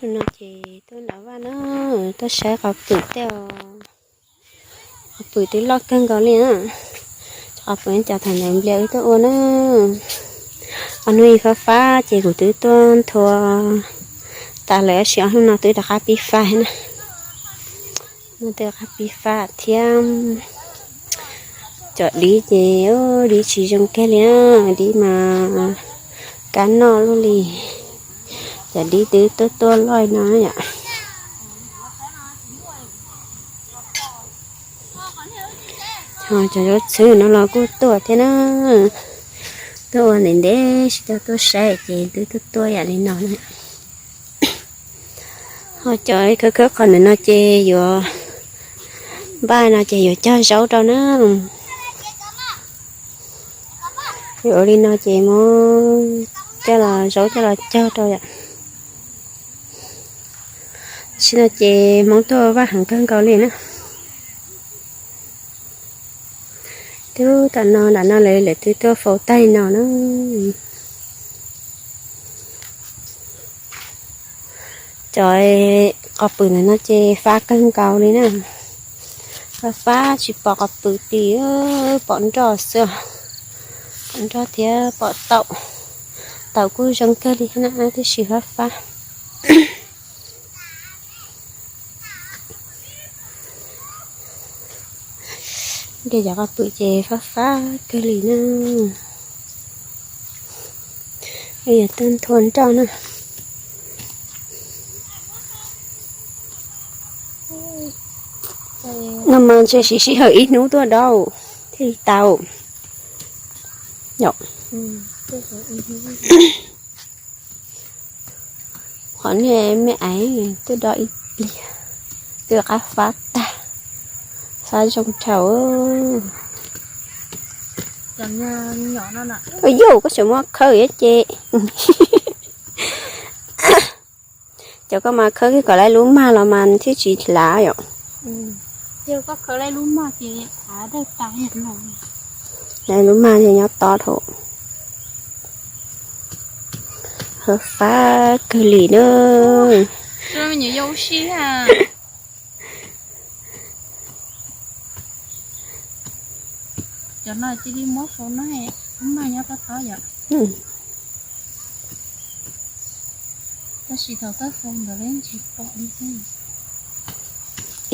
Hnub no ces tuaj nram vaj na, tuaj saib qos pwm tej os. Qos pwm twb loj kawg nkaus li na. Qos pwm cov thaum ntawd nplias wb tuaj ua na. Ob hnub ib fab fab ces kuv twb tuaj nthua tas lawm, tab sis ob hnub no twb rov qab pib fab na. No twb rov qab pib fab thiab. Cov dib ces dib tsis zoo kiag li, dib mas kab noj luaj li. Cov dib twb tuaj tuaj loj no yom. Cov zaub txhwb no los kuj tuaj thiab na. Tuaj ua ntev ntev tsis tau tuaj saib ces twb tuaj tuaj yam li no na. Ho cov khawb khawb qhov ntawm no ces yuav, npaj no ces yuav cog zaub rau na. Yuav ua li no ces muab coj los zaub coj los cog rau yom. Tam sim no ces Hmoob tuaj vaj heev kawg nkaus li na. Twb tam no nram no lawv lawv twb tuaj faus tag no na. Cov qos pwm ntawm no ces fab kawg nkaus li na. Fab fab tsis pom qos pwm tim, pom nroj xwb. Pom nroj thiab pom taum. Taum kuj zoo kawg li na, tab sis fab fab. Ntiaj cov qos pwm ces fab fab kawg li na. Yog tuaj nthua nroj na. No mas ntshe siv sij hawm ib hnub tuaj dob thiaj li tau. Yom. Qhov niag me aiv twb dob ib pliag, twb qab fab tag, fab zoo dhau. Yog koj tseem muab khawb ces, cov koj mas khawb kom lawv lub mag los mas thiaj tsis hlav yom. Lawv lub mag ces nyob tod dhau. Fab kawg li na. Cov no cia li muab faus no, lub mag nyob tod tod yom. Tab sis thaum tuaj faus ntawd tsis pom li.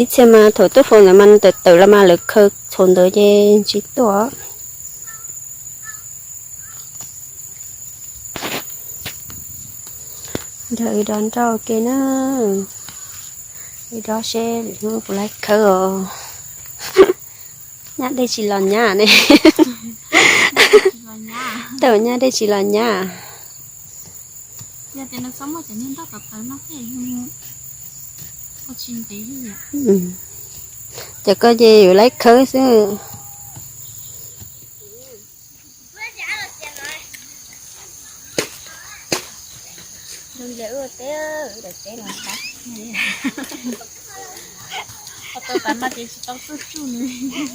Ib txhia mas thaum tuaj faus ntawd mas tawm tawm los mas lawv khaws thaum ntawd ces tsis tuaj. Nrog wb dob nroj ke na. Wb dob seb lwm hnub kuv lawv khawb os. Nyab dej tsis los nyab ne. Tau nyab dej tsis los nyab. Ces koj ces yuav lawv khawb xwb. Tau tas no ces tsis tau tuaj tsuj nws.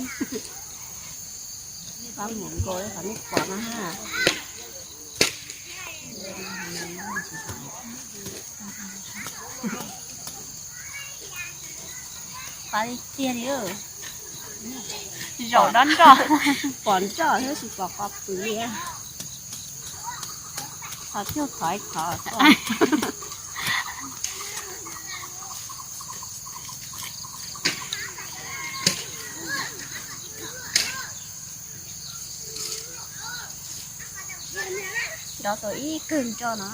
Pab mus nkaus qhov nej pom no ha. Pab li tiag li. Zaum dob nroj. Pom nroj thiab tsis pom qos pwm li. Qhov cuag khov ib khov. Dob tau ib kawg nroj no.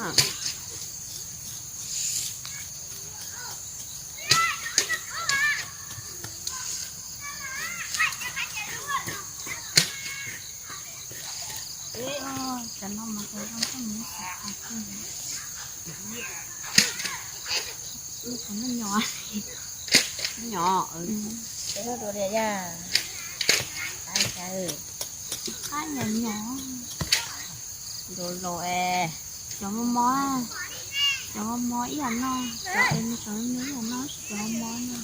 Cov no mas zoo zoo. Nyom, nyom, dua li yaj. Qab nyom nyom. Los los es. Cov mos mos, cov mos mos ib yam no, cov es cov me ib yam no, cov mos mos no.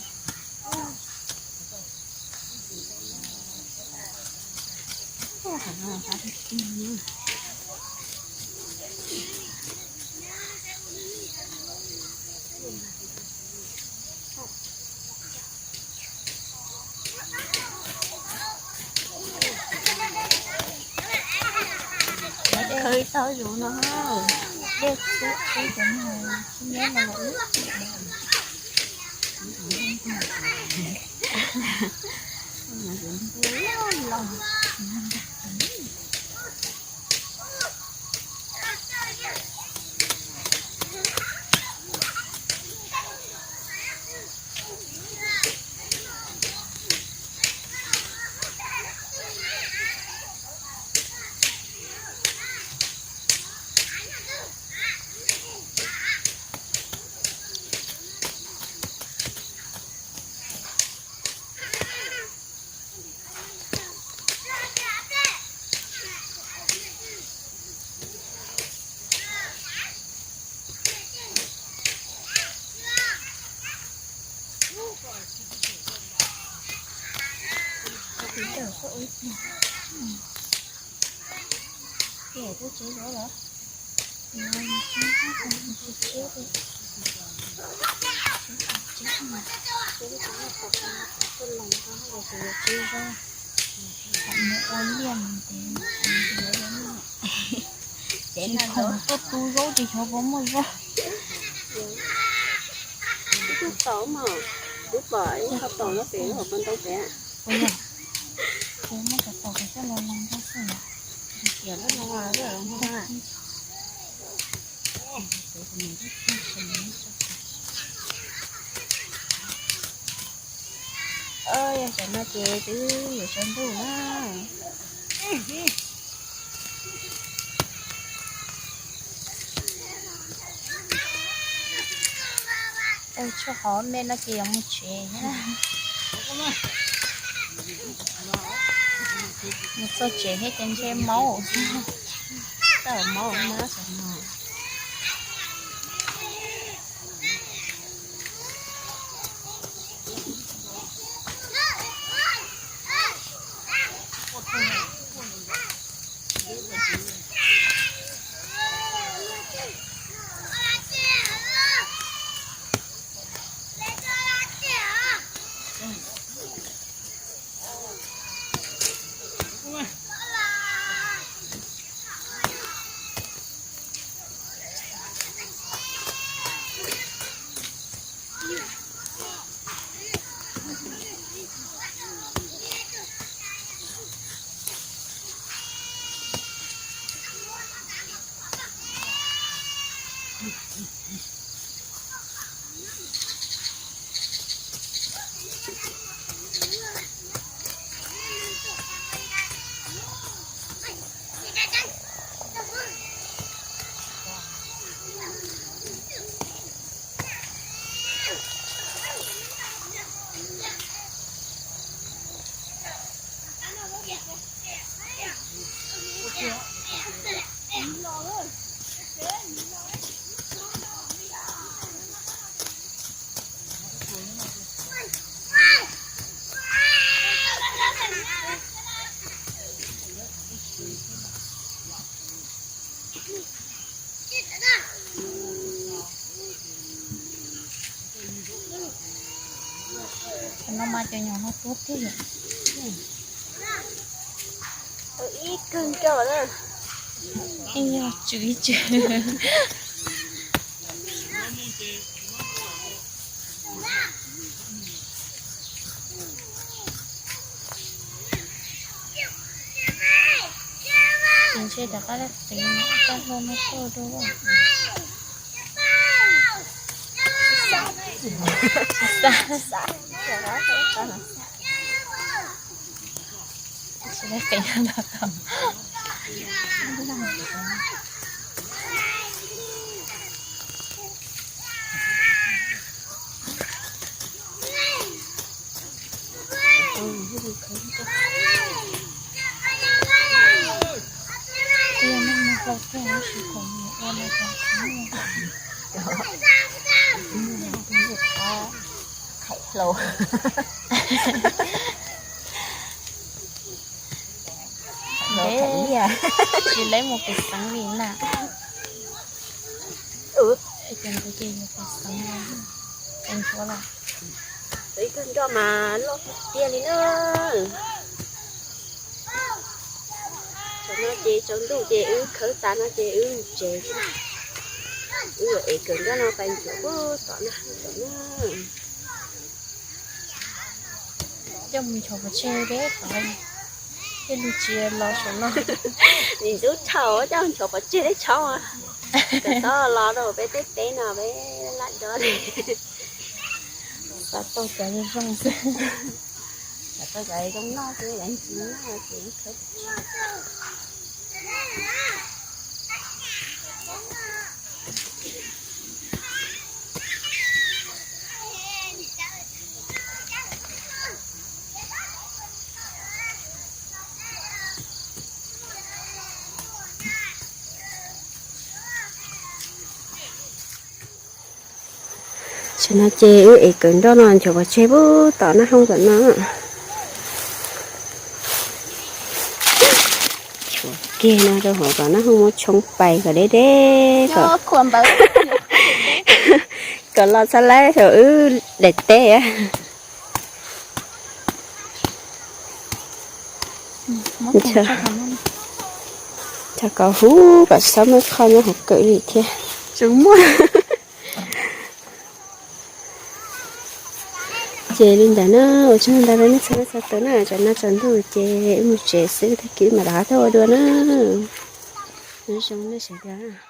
Zus no, dej xwb xwb cov no, xub nyob no los ib. Ua liaj ces tsis khoom tuaj tu zaub ces xyov puas muaj zaub. Tus tau mas, kuv pom ib qho tau no pem hauv pas ntoo pem. Ua yog, ces muab cov tau pem coj los los nrog xwb. Yog tam no ces twb yuav tsaus ntuj na. Tshuav qhov me no ces yuav mus tsev. Mus txog tsev thiab ces ntshe maub, tau maub mas. Cov no mas cov nyuam no tuab tiag. Ib kawg nkaus na. Ib nyuag tsw ib tsw. Ces ntshe rov qab qiv no, tab hlua no tuaj dua. Qhaim hlau. Tsis leb mus pem xeev li na. Ces ntawd ces yog pem xeev, pem ntsuav los. Ib kawg nroj mas loj tiag tiag li na. Tsam No ces tsaus ntuj ces wb khawb tas no ces wb mus tsev. Wb yuav ev kawm nroj no pais nchuav puag tom na, tom na. Coj mus nchuav pov tseg deb qhov, thiaj li tsis los saum no. Nim ntub dhau coj nchuav pov tseg deb tshauv. Kom txhob los rau peb teb teb no peb laj dog li. Xav tau cov zoo zoo xwb. Xav tau cov zoo noj xwb, cov ntsis noj ces. Tam no ces wb ev kawm nroj no nchuav pov tseg puag tom Nab Hoob tom no. Nchuav kiag no rau hauv kom Nab Hoob muab tshoob pais kom deb deb kom, kom los txhab laib thaum wb daim teb. Nchuav kom huv kom txhob muab qhov nyob hauv kawm li thiab. Ces li ntawd na, ua tsaug ntau rau nej txhua leej txhua tus na, tam no tsaus ntuj ces wb mus tsev xwb, tag kis mam rov qab tuaj ua dua na. Nyob zoo nej sawv daws.